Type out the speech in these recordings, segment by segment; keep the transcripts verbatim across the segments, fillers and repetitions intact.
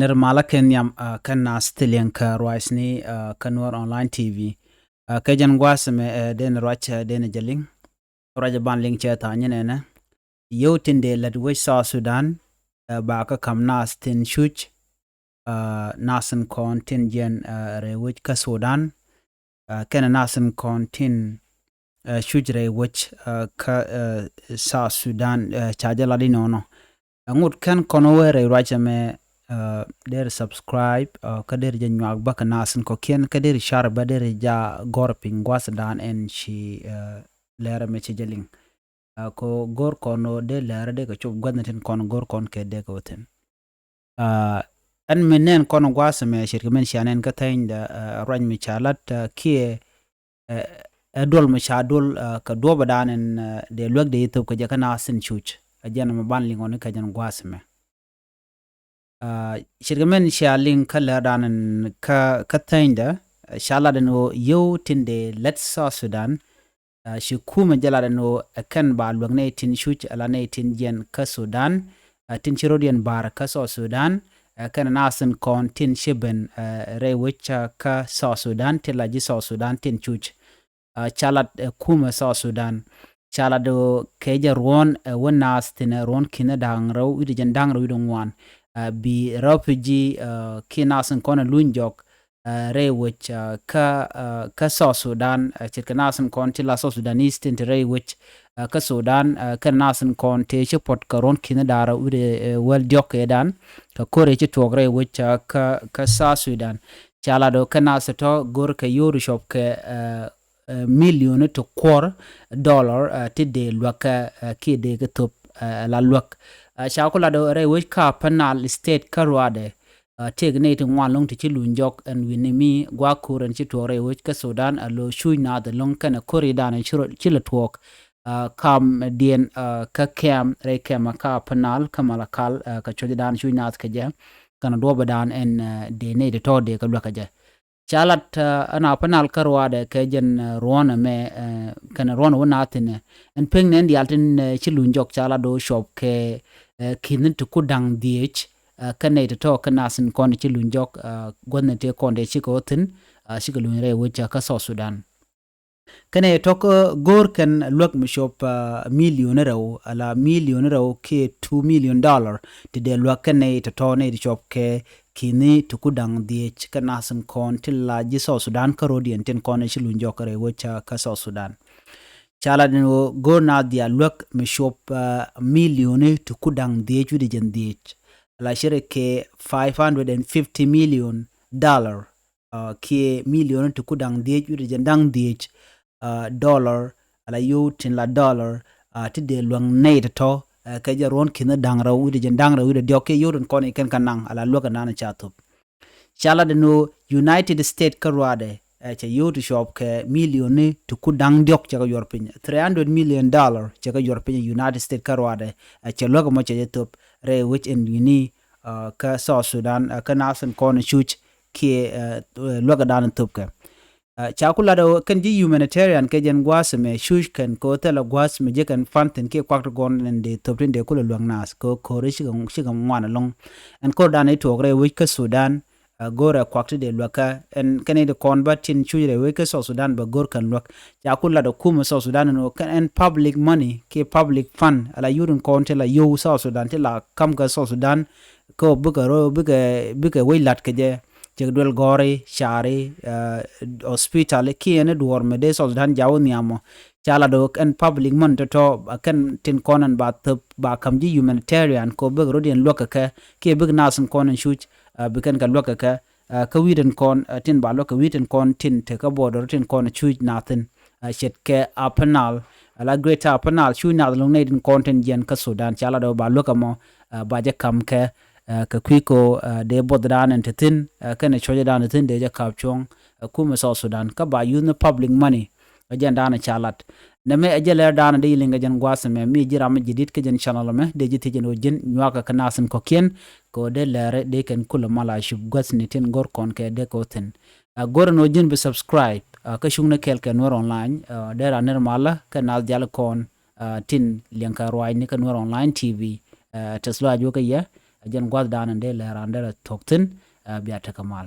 Nir malä kɛ nhiam, ah, kɛn naath ti liŋ kɛ ruacni, ah, kä Nuer Online T V. Ah, kɛ jɛn gua̱a̱th ɛmɛ, eh, dee ni ruac, eh, dee ni jɛ liŋ. Ruac ɛ ban liŋ cɛ tha̱a̱ŋ nɛnɛ. Yio̱w tin dee lät wec South Sudan, eh, ba kä ka̱m naath tin cuc, ah, naath tin kɔn tin jiɛn, ah, rɛy wec kä Sudan, ah, kɛnɛ naath tin kɔn tin, ah, cuc rɛy wec, ah, kä, ah, South Sudan, ah, ca jɛ lat inɔnɔ. Ɛ ŋot kɛn kɔn wee rɛy ruac ɛmɛ, ah, deri subscribe, ah, kä deri jɛ nyuak bä kɛ naath tin kɔ̱kiɛn, kä deri share bä, deri jɛ gɔ̱r piny gua̱thdan ɛn ci, ah, lɛr ɛmɛ ci jɛ liŋ. Ah, kɛ go̱r kɔn ɔ dee lɛr dee kɛ cop gua̱thni tin kɔn go̱r kɔn kɛ dee kɛ wä thi̱n. Ah, ɛn mi nɛn kɔn gua̱a̱th ɛmɛ ce̱tkɛ min cia nɛn kä thɛnydä, ah, ruac mi ca lat, ah, kiɛ, eh, ɛ duɔl mi ca duɔl, ah, kɛ duɔpɛ dan ɛn, ah, dee luäk dee thop kɛ jɛ kä naath tin cuc. Ɛ jɛn ɛmɛ ban liŋ ɔ ni kɛ jɛn gua̱a̱th ɛmɛ. Ah, ce̱tkɛ min cia liŋ kä lɛr dan ɛn kä, kä thɛnydä, ah, ca lat ɛn ɣöö yio̱w tin dee lät South Sudan, ah, ci kumɛ jɛ lat ɛn ɣöö ɛ kɛn ba luäk nɛy tin cuc ala nɛy tin jiɛn kä Sudan, ah, tin ci rɔ̱diɛn ba̱r kä South Sudan, ah, kɛnɛ naath tin kɔn tin ci ben, ah, rɛy wec, ah, kä South Sudan, tin la ji̱ South Sudan tin cuc. Ah, ca lat, eh, kumɛ South Sudan. Ca lat ɣöö kɛ jɛ ruɔ̱n, eh, wä naath thi̱n, eh, ruɔ̱n ki̱n da̱ŋ rɛw wi̱cdɛ jɛn da̱ŋ rɛw wi̱cdɛ ŋuan. Ah, bi refugee, ah, kiɛ naath tin kɔn ɛ luny jɔk, ah, rɛy wec, ah, kä, ah, kä South Sudan, ah, ce̱tkɛ naath tin kɔn ti la South Sudanese tin te rɛy wec, ah, kä Sudan, ah, kɛnɛ naath tin kɔn te ci puɔt kɛ ruɔ̱n ki̱n da̱ŋ rɛw wi̱cdɛ, eh, wäl diɔ̱k kɛ dan, kɛ ko̱r ëë ci tuɔɔk rɛy wec, ah, kä, kä South Sudan. Ca lat ɣöö kɛ naath tɔ̱ go̱r kɛ yio̱w ti cop kɛ, eh, eh, million ti kuɔr dollar, eh, ti dee luäk kɛ, eh, kiɛ dee kɛ thop, eh, la luäk. Eh, ca ku lat ɣöö rɛy wec kä Upper Nile State kä ruaadɛ, eh, tëëkɛ nɛy ti ŋuan ɛlɔ̱ŋ ti ci luny jɔk ɛn wi̱ni mi gua̱a̱th ko̱r ɛn ci tuɔɔk rɛy wec kä Sudan, a lo̱ cuc naath ɛlɔ̱ŋ kɛnɛ ko̱r ëë dan ci rɔ, ci lɛ tuɔɔk, eh, ka̱mdiɛn, eh, kä kɛm, rɛy kɛm kä Upper Nile kä Malakal, eh, kɛ cuɔ̱cdan cuc naath kɛ jɛ kɛnɛ duɔpɛ dan ɛn, eh, dee nɛy ti tɔ̱ dee kɛ luäk kɛ jɛ. Ca lat, ah, ɛn Upper Nile kä ruaadɛ kɛ jɛn, ah, ruɔ̱n ɛmɛ, eh, kɛnɛ ruɔ̱n wä naath thi̱n, eh, ɛn pek nɛn diaal tin, eh, ci luny jɔk ca lat ɣöö cop kɛ, eh, ki̱n ti ku da̱ŋ dhieec, eh, kä nɛy ti tɔ̱ kä naath tin kɔn ci luny jɔk, ah, gua̱thni tëë kɔn tëë cikɛ wä thi̱n, ah, cikɛ luny rɛy wec, ah, kä South Sudan. Kɛnɛ tɔ̱ kä go̱r kɛn luäk mi cop, ah, million rɛw, ala million rɛw kiɛ two million dollar, ti dee luäk kɛn nɛy tɔ̱tɔ̱ nɛy ti cop kɛ ki̱ni ti ku da̱ŋ dhieec kä naath tin kɔn ti la ji̱ South Sudan kä rɔ̱diɛn tin kɔn ci luny jɔk rɛy wec, ah, kä South Sudan. Ca lat ɛn ɣöö go̱r naath diaal luäk mi cop, ah, million ti ku da̱ŋ dhieec wi̱cdɛ jɛn dhieec, ala ce̱tkɛ five hundred and fifty million dollar, ah, kiɛ million ti ku da̱ŋ dhieec wi̱cdɛ jɛn da̱ŋ dhieec, ah, dollar, ala yio̱w tin la dollar, ah, ti dee luäk nɛy tɔ̱tɔ̱, eh, kɛ jɛ ruɔ̱n ki̱n da̱ŋ rɛw wi̱cdɛ jɛn da̱ŋ rɛw wi̱cdɛ diɔ̱k kiɛ yio̱w tin kɔn i̱ kɛn kɛ naŋ ala luäk ɛnan ca thop. Ca lat ɛn ɣöö United States kä ruaadɛ, eh, cɛ yio̱w ti cop kɛ million ti ku da̱ŋ diɔ̱k cɛ kɛ yuɔr piny. Three hundred million dollar cɛ kɛ yuɔr piny United States kä ruaadɛ, eh, cɛ luäk ɛmɔ cɛ jɛ thop rɛy wec ɛn wi̱ni, ah, kä South Sudan, ah, kä naath tin kɔn cuc kiɛ, eh, luäk ɛdan thop kɛ. Ah, ca ku lat ɣöö kɛn ji̱ humanitarian kɛ jɛn gua̱a̱th ɛmɛ cuc kɛn kɛ ɣöö thilɛ gua̱a̱th mi ji̱ kɛn fund thi̱n kiɛ kuak ti gɔ̱n ɛn dee thop tin dee kulɛ luäk naath kɛ ɣöö ko̱ri cikɛ, cikɛ ŋuan ɛlɔ̱ŋ. Ɛn ko̱r dan i̱ tuɔɔk rɛy wec kä Sudan, ah, go̱rɛ kuak ti dee luäkä ɛn kɛn i̱ ti kɔn bä tin cuc rɛy wec kä South Sudan bɛ go̱r kɛn luäk. Ca ku lat ɣöö kumɛ South Sudan ɛn ɣöö kɛn ɛn public money kiɛ public fund ala yio̱w tin kɔn ti la yio̱w South Sudan ti la ka̱m kä South Sudan, kä bikɛ rɔ, bikɛ, bikɛ wec la̱t kɛ jɛ, cɛ duel gɔ̱ri, cari, eh, hospital, kiɛ ni duɔ̱ɔ̱r mi dee South Sudan jaw nhiamɔ. Ca lat ɣöö ɛn public money tɔ̱tɔ̱, a kɛn tin kɔn ɛn ba thop, ba ka̱m ji̱ humanitarian, kɛ bikɛ rɔ̱diɛn luäk kɛ kɛ, kiɛ bikɛ naath tin kɔn ɛn cuc, eh, bi kɛn kɛ luäk kɛ kɛ, eh, kä wi̱i̱ tin kɔn, eh, tin ba luäk kɛ wi̱i̱ tin kɔn tin te kä border tin kɔn cuc naath thi̱n. Ah, ce̱tkɛ Upper Nile, ala Greater Upper Nile, cuc naath ɛlɔ̱ŋ nɛy tin kɔn tin jiɛn kä Sudan, ca lat ɣöö ba luäk ɛmɔ, ah, ba jɛ ka̱m kɛ, ah, kɛ kui̱ kɛ ɣöö, ah, dee buɔthdan ɛn te thi̱n, ah, kɛnɛ cuɔ̱cdan te thi̱n dee jɛ ka̱p cuɔ̱ŋ, ah, kumɛ South Sudan, kä ba use ni public money, ɛ jɛn dan ca lat. Nɛmɛ ɛ jɛ lɛr dan dee liŋ kɛ jɛn gua̱a̱th ɛmɛ, mi ji̱ ram mi ji̱ di̱t kä jɛn channel ɛmɛ, dee ji̱ thiec ɛn ɣöö ji̱n nyuakä kɛ naath tin kɔ̱kiɛn, kɛ ɣöö dee lɛr dee kɛn kulɛ mal a cup gua̱thni tin go̱r kɔn kɛ dee kɛ wä thi̱n. Ah, go̱rɛ ni ɣöö ji̱n bi subscribe, ah, kä cuŋni kɛɛl kɛ Nuer Online, ah, dee ran nir malä kɛ naath diaal kɔn, ah, tin liɛŋkɛ ruaacni kä Nuer Online T V, ah, tɛth lɔaac wä kä yɛ, Ɛ jɛn gua̱thdan in dee lɛ raan dee lɛ thuɔ̱k thi̱n, ɛ, bia tekɛ mal.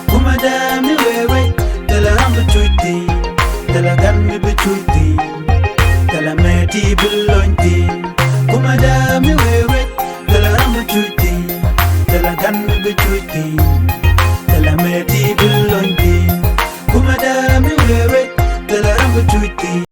Kumɛ dee mi wee wee, thilɛ ram bi tuc thi̱n, thilɛ gan mi